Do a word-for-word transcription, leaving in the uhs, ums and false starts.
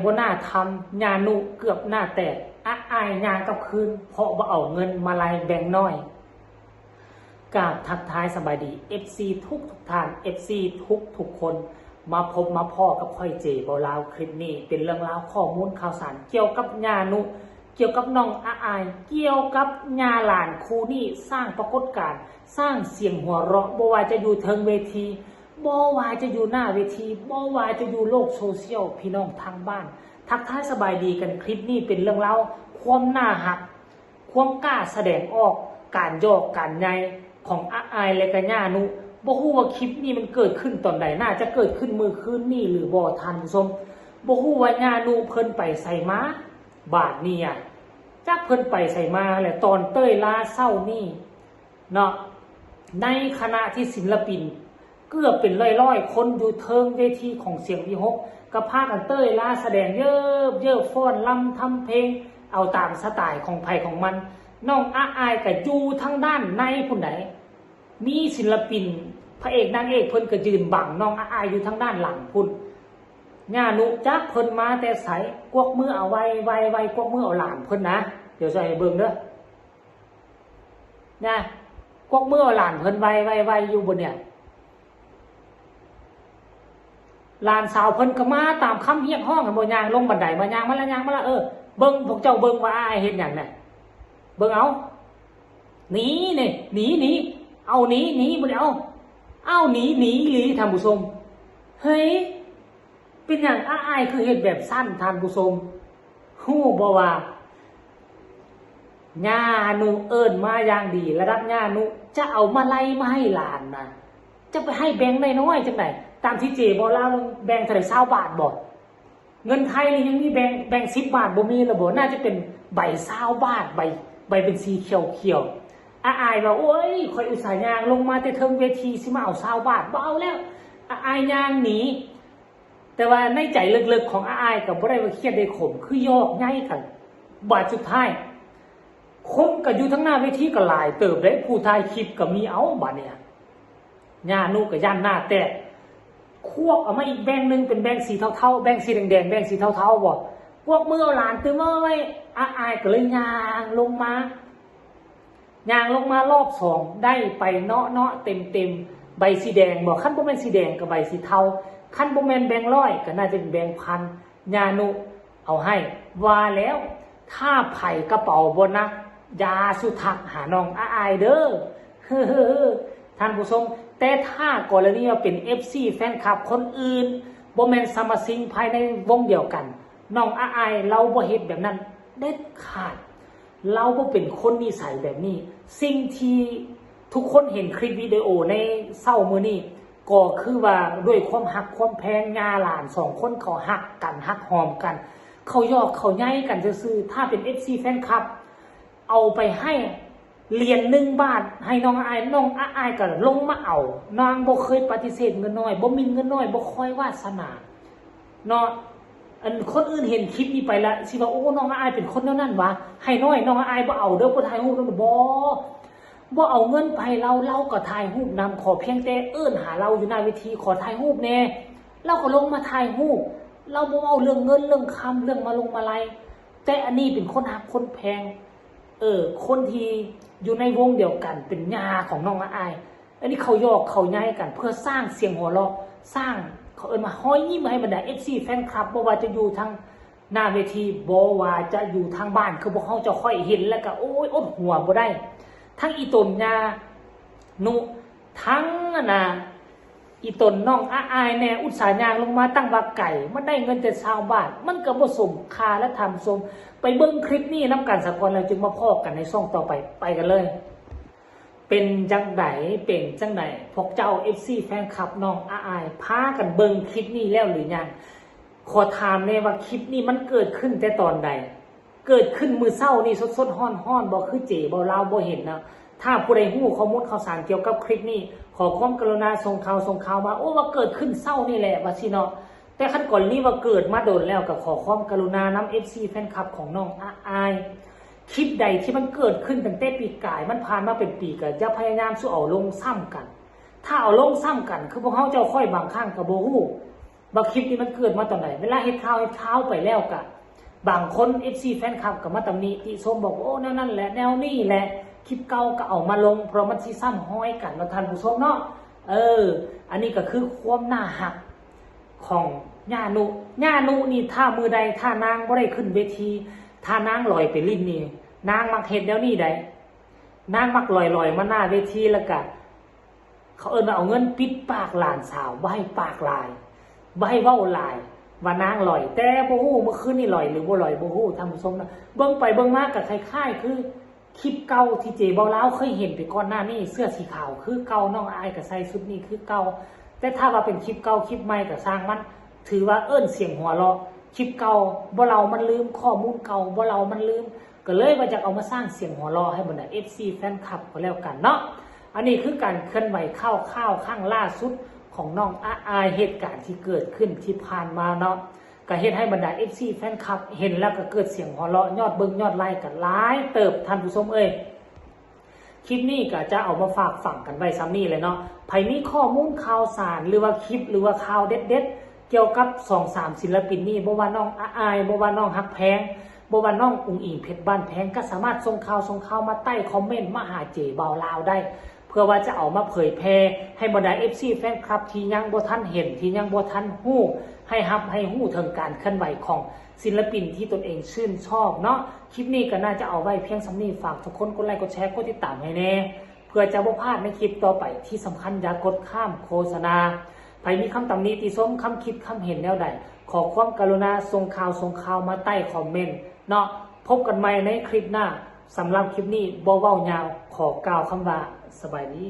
บ่น่าทำ ญานุเกือบหน้าแตก อะอายย่างกลับคืน เพราะบ่เอาเงินมาไล่แบ่งน้อย กราบทักทายสบายดี เอฟซี ทุกทุกท่าน เอฟซี ทุกทุกคน มาพบมาพ้อกับข้อยเจบ่าวลาว คลิปนี้เป็นเรื่องราวข้อมูลข่าวสารเกี่ยวกับญานุ เกี่ยวกับน้องอะอาย เกี่ยวกับญาหลานคู่นี้ สร้างปรากฏการณ์ สร้างเสียงหัวเราะ บ่ว่าจะอยู่เทิงเวที บ่ว่าจะอยู่หน้าเวที บ่ว่าจะอยู่โลกโซเชียล พี่น้องทางบ้าน ทักทายสบายดีกัน คลิปนี้เป็นเรื่องราวความน่าฮัก ความกล้าแสดงออก การหยอกการใยของอะอายและก็ญานุ บ่ฮู้ว่าคลิปนี้มันเกิดขึ้นตอนใด น่าจะเกิดขึ้นมื้อคืนนี้หรือบ่ ท่านผู้ชม บ่ฮู้ว่าญานุเพิ่นไปไสมา บาดนี้อะ จักเพิ่นไปไสมาแหละ ตอนเต้ยลาเช้านี้เนาะ ในขณะที่ศิลปินเกือบเป็นร้อยๆคนอยู่เทิงเวทีของเสียงวิหค ก็พากันเต้ยลาแสดงเยิบเยิบ ฟ้อนรำทำเพลง เอาตามสไตล์ของไผของมัน น้องอะอายก็อยู่ทางด้านในพุ้นใด มีศิลปินพระเอกนางเอกเพิ่นก็ยืนบังน้องอะอายอยู่ทางด้านหลังพุ้น ญานุจักเพิ่นมาแต่ไส กวักมือเอาไวไวไว กวักมือเอาหลานเพิ่นนะ เดี๋ยวจะให้เบิ่งเด้อ นะ กวักมือเอาหลานเพิ่นไวไวไวอยู่บนเนี่ย หลานสาวเพิ่นก็มาตามคำเรียกร้อง หั่นบ่ ย่างลงบันไดมา ย่างมาละ ย่างมาละ เออ เบิ่ง พวกเจ้าเบิ่งว่าอ้ายเฮ็ดหยังน่ะ เบิ่งเอา หนีนี่ หนี หนี เอาหนี หนี บ่ได้เอา เอาหนี หนีอีหลี ท่านผู้ชม เฮ้ย เป็นหยังอ้ายคือเฮ็ดแบบซั่น ท่านผู้ชม ฮู้บ่ว่า ญานุเอิ้นมาอย่างดี ระดับญานุจะเอามาไล่มาให้หลานนะ จะไปให้แบ่งน้อยๆจังได ตามที่เจบ่าวลาวแบ่งเท่าใด ซาวบาทบ่ เงินไทยนี่ยังมีแบ่ง แบ่งสิบบาทบ่มีละบ่ น่าจะเป็นใบซาวบาท ใบ ใบเป็นสีเขียวๆ อ้ายว่า โอ้ย ข้อยอุตส่าห์ย่างลงมาแต่เทิงเวที สิมาเอาซาวบาท บ่เอาแล้ว อ้ายย่างหนี แต่ว่าในใจลึกๆของอ้ายก็บ่ได้ว่าเครียดได้ขม คือหยอกใยกัน บาดสุดท้าย คนก็อยู่ทางหน้าเวทีก็หลายเติบเด้ ผู้ถ่ายคลิปก็มี เอ้า บาดเนี่ย ญานุก็ย่านหน้าแตก ควักเอามาอีกแบงค์หนึ่ง เป็นแบงค์สีเทาๆ แบงค์สีแดงๆ แบงค์สีเทาๆ บ่ กวักมือเอาหลานตื่นมาไว้ อ้ายก็เลยย่างลงมา ย่างลงมารอบสอง ได้ไปเนาะเนาะเต็มๆ ใบสีแดงบ่ คันบ่แม่นสีแดงก็ใบสีเทา คันบ่แม่นแบงค์ร้อยก็น่าจะเป็นแบงค์พัน ญานุเอาให้ ว่าแล้ว ถ้าไผกระเป๋าบ่หนัก อย่าสู่ทักหาน้องอ้ายเด้อ ท่านผู้ชม แต่ถ้ากรณีว่าเป็น เอฟซี แฟนคลับคนอื่น บ่แม่นสมาชิกภายในวงเดียวกัน น้องอ้ายลาวบ่เฮ็ดแบบนั้นเด็ดขาด ลาวบ่เป็นคนนิสัยแบบนี้ สิ่งที่ทุกคนเห็นคลิปวิดีโอในเช้ามื้อนี้ ก็คือว่าด้วยความฮักความแพง ญาหลานสองคนเขาฮักกัน ฮักหอมกัน เขาหยอกเขาใยกันซื่อๆ ถ้าเป็น เอฟซี แฟนคลับ เอาไปให้เหรียญหนึ่งบาท ให้น้องอ้าย น้องอ้ายก็ลงมาเอา นางบ่เคยปฏิเสธเงินน้อย บ่หมิ่นเงินน้อย บ่คอยวาสนา เนาะ อันคนอื่นเห็นคลิปนี้ไปละ สิว่า โอ้ น้องอ้ายเป็นคนแนวนั้นวะ ให้น้อย น้องอ้ายบ่เอาเด้อ บ่ถ่ายรูปนำ บ่ บ่เอาเงินไปให้ลาว ลาวก็ถ่ายรูปนำ ขอเพียงแต่เอิ้นหาลาวอยู่หน้าเวที ขอถ่ายรูปแน่ ลาวก็ลงมาถ่ายรูป ลาวบ่เอาเรื่องเงินเรื่องคำ เรื่องมาลงมาลัย แต่อันนี้เป็นคนฮักคนแพง เออ คนที่อยู่ในวงเดียวกัน เป็นญาของน้องอ้าย อันนี้เขาหยอกเขาใยกัน เพื่อสร้างเสียงหัวเราะ สร้าง เขาเอิ้นว่ารอยยิ้มให้บรรดา เอฟซี แฟนคลับ บ่ว่าจะอยู่ทางหน้าเวที บ่ว่าจะอยู่ทางบ้าน คือพวกเขาเจ้าค่อยเห็นแล้วก็ โอ้ย อดหัวบ่ได้ ทั้งอีตนญานุ ทั้งอันน่ะ อีตนน้องอ้ายแน่ อุตส่าห์ย่างลงมาตั้งว่าไกล มันได้เงินแต่ซาวบาท มันก็บ่สมค่าและท่านผู้ชม ไปเบิ่งคลิปนี้นำกันซะก่อน แล้วจึงมาพ้อกันในช่องต่อไป ไปกันเลย เป็นจั่งใด เป็นจั่งใด พวกเจ้า เอฟซี แฟนคลับน้องอ้าย พากันเบิ่งคลิปนี้แล้วหรือยัง ขอถามแน่ว่าคลิปนี้มันเกิดขึ้นแต่ตอนใด เกิดขึ้นมื้อเช้านี่สดๆร้อนๆบ่ คือเจบ่าวลาวบ่เห็นนะ ถ้าผู้ใดฮู้ข้อมูลข่าวสารเกี่ยวกับคลิปนี้ ขอความกรุณาส่งข่าว ส่งข่าวมา โอ้ ว่าเกิดขึ้นเช้านี่แหละ ว่าสิเนาะ แต่คันกรณีว่าเกิดมาโดนแล้ว ก็ขอความกรุณานำ เอฟซี แฟนคลับของน้องอ้าย คลิปใดที่มันเกิดขึ้นตั้งแต่ปีกาย มันผ่านมาเป็นปี ก็อย่าพยายามสู่เอาลงซ้ำกัน ถ้าเอาลงซ้ำกัน คือพวกเฮาเจ้าค่อยบางครั้งก็บ่ฮู้ ว่าคลิปนี้มันเกิดมาตอนไหน เวลาเฮ็ดข่าวเฮ็ดข่าวไปแล้วกะ บางคน เอฟซี แฟนคลับก็มาตำหนิติชมบอกว่า โอ้ แนวนั้นแหละ แนวนี้แหละ คลิปเก่าก็เอามาลง เพราะมันสิซ้ำฮอยกันเนาะท่านผู้ชมเนาะ เออ อันนี้ก็คือความน่าฮักของย่านุ ย่านุนี่ถ้ามื้อใดถ้านางบ่ได้ขึ้นเวที ถ้านางลอยไปลิ้นนี่ นางมักเฮ็ดแนวนี้ใด นางมักลอยๆมาหน้าเวทีแล้วก็ เขาเอิ้นว่าเอาเงินปิดปากหลานสาว บ่ให้ปากหลาย บ่ให้เว้าหลาย ว่านางลอย แต่บ่ฮู้เมื่อคืนนี่ลอยหรือบ่ลอยบ่ฮู้ท่านผู้ชมนะ เบิ่งไปเบิ่งมาก็คล้ายๆ คือคลิปเก่าที่เจเบาลาวเคยเห็นไปก่อนหน้านี้ เสื้อสีขาวคือเก่า น้องอ้ายก็ใส่ชุดนี้คือเก่า แต่ถ้าว่าเป็นคลิปเก่าคลิปใหม่ก็ช่างมัน ถือว่าเอิ้นเสียงหัวเราะ คลิปเก่าบ่เล่ามันลืม ข้อมูลเก่าบ่เล่ามันลืม ก็เลยว่าอยากเอามาสร้างเสียงหัวเราะให้บรรดา เอฟซี แฟนคลับก็แล้วกันเนาะ อันนี้คือการเคลื่อนไหวข่าวๆครั้งล่าสุดของน้องอ้าย เหตุการณ์ที่เกิดขึ้นที่ผ่านมาเนาะ ก็เฮ็ดให้บรรดา เอฟซี แฟนคลับเห็นแล้วก็เกิดเสียงหัวเราะ ยอดเบิ่งยอดไลค์กันหลายเติบท่านผู้ชมเอ้ย คลิปนี้ก็จะเอามาฝากฝังกันไว้ซ้ำนี่เลยเนาะ ไผมีข้อมูลข่าวสารหรือว่าคลิปหรือว่าข่าวเด็ดๆ เกี่ยวกับสองสามศิลปินนี่ บ่ว่าน้องอ้าย บ่ว่าน้องฮักแพง บ่ว่าน้องอุ๋งอิ๋งเพชรบ้านแพง ก็สามารถส่งข่าวส่งข่าวมาใต้คอมเมนต์มาหาเจเบาลาวได้ เพื่อว่าจะเอามาเผยแพร่ให้บรรดา เอฟซี แฟนคลับที่ยังบ่ทันเห็น ที่ยังบ่ทันฮู้ ให้ฮับให้ฮู้ถึงการเคลื่อนไหวของศิลปินที่ตนเองชื่นชอบเนาะ คลิปนี้ก็น่าจะเอาไว้เพียงส่ำนี้ ฝากทุกคนกดไลค์กดแชร์กดติดตามให้แน่ เพื่อจะบ่พลาดในคลิปต่อไป ที่สำคัญอย่ากดข้ามโฆษณา ไผมีคำตำหนิติชม คำคิดคำเห็นแนวใด ขอความกรุณาส่งข่าวส่งข่าวมาใต้คอมเมนต์เนาะ พบกันใหม่ในคลิปหน้า สำหรับคลิปนี้บ่เว้ายาว ขอกล่าวคำว่าสบายดี